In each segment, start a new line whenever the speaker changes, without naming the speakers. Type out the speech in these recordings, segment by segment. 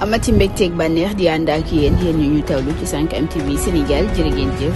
amati mbégteeg bànneex di ànd ak yéen ñu tawlu ci 5M TV Sénégal jërë ngeen jëf.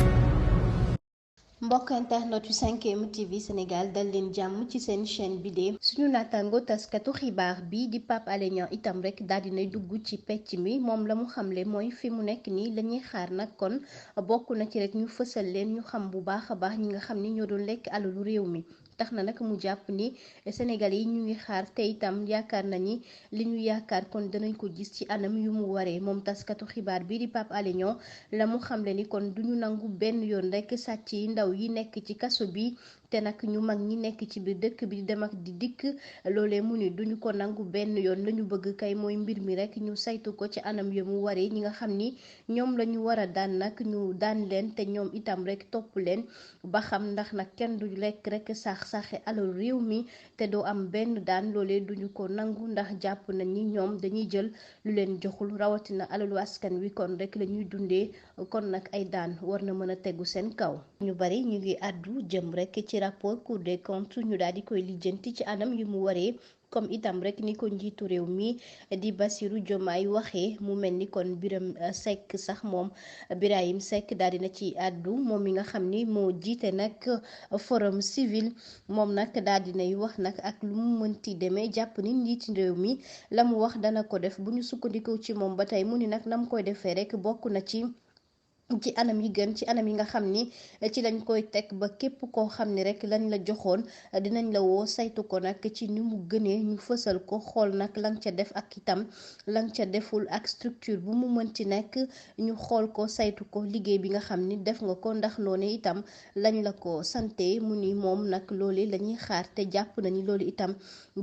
mbokk internet yu 5M TV Sénégal dal leen jàmm ci seen chaîne bi de suñu naataango taskatu xibaar bi di Pape Alé Niang itam rek daal dinay dugg ci pecc mi moom la mu xamle mooy fi mu nekk nii la ñuy xaar nag kon bokk na ci rek ñu fësal leen ñu xam bu baax a baax ñi nga xam ni ñoo doon lekk alalu réew mi. tax na nag mu jàpp ni Sénégal yi ñu ngi xaar te itam yaakaar na ni li ñu yaakaar kon danañ ko gis ci anam yu mu waree moom taskatu xibaar bi di Pape Alé Niang la mu xamle ni kon duñu nangu benn yoon rek sàcc yi ndaw yi nekk ci kaso bi te nag ñu mag ñi nekk ci biir dëkk bi di dem ak di dikk loolee mu ni duñu ko nangu benn yoon la ñu bëgg kay mooy mbir mi rek ñu saytu ko ci anam yu mu waree ñi nga xam ni ñoom la ñu war a daan nag ñu daan leen te ñoom itam rek topp leen ba xam ndax nag kenn du lekk rek saxe alal réew mi te doo am benn daan loolee duñu ko nangu ndax jàpp nañ ni ñoom dañuy jël lu leen joxul rawatina alalu askan wi kon rek la ñuy dundee kon nag ay daan war na mën a tegu seen kaw. ñu bari ñu ngi àddu jëm rek ci rapport Cour des comptes ñu daal di koy lijjanti ci anam yu mu waree comme itam rek ni ko njiitu réew mi di Bassirou Diomaye waxee mu mel ni kon Birame Seck sax moom Birahim Seck daal dina ci àddu moom mi nga xam ni moo jiite nag forum civil moom nag daal dinay wax nag ak lu mu mënti demee jàpp ni njiitu réew mi la mu wax dana ko def bu ñu sukkandikoo ci moom ba tey mu ni nag na mu koy defee rek bokk na ci anam yi gën ci anam yi nga xam ni ci lañ koy teg ba képp koo xam ni rek lañ la joxoon dinañ la woo saytu ko nag ci ni mu gënee ñu fësal ko xool nag lañ ca def ak itam lañ ca deful ak structure bu mu mënti nekk ñu xool ko saytu ko liggéey bi nga xam ni def nga ko ndax noonu itam lañ la ko sante mu ni moom nag loolu la ñuy xaar te jàpp na ni loolu itam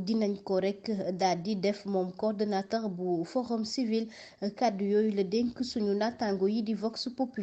dinañ ko rek daal di def moom coordonnateur bu forum civil kàddu yooyu la dénk suñu naataango yi di Vox Populi.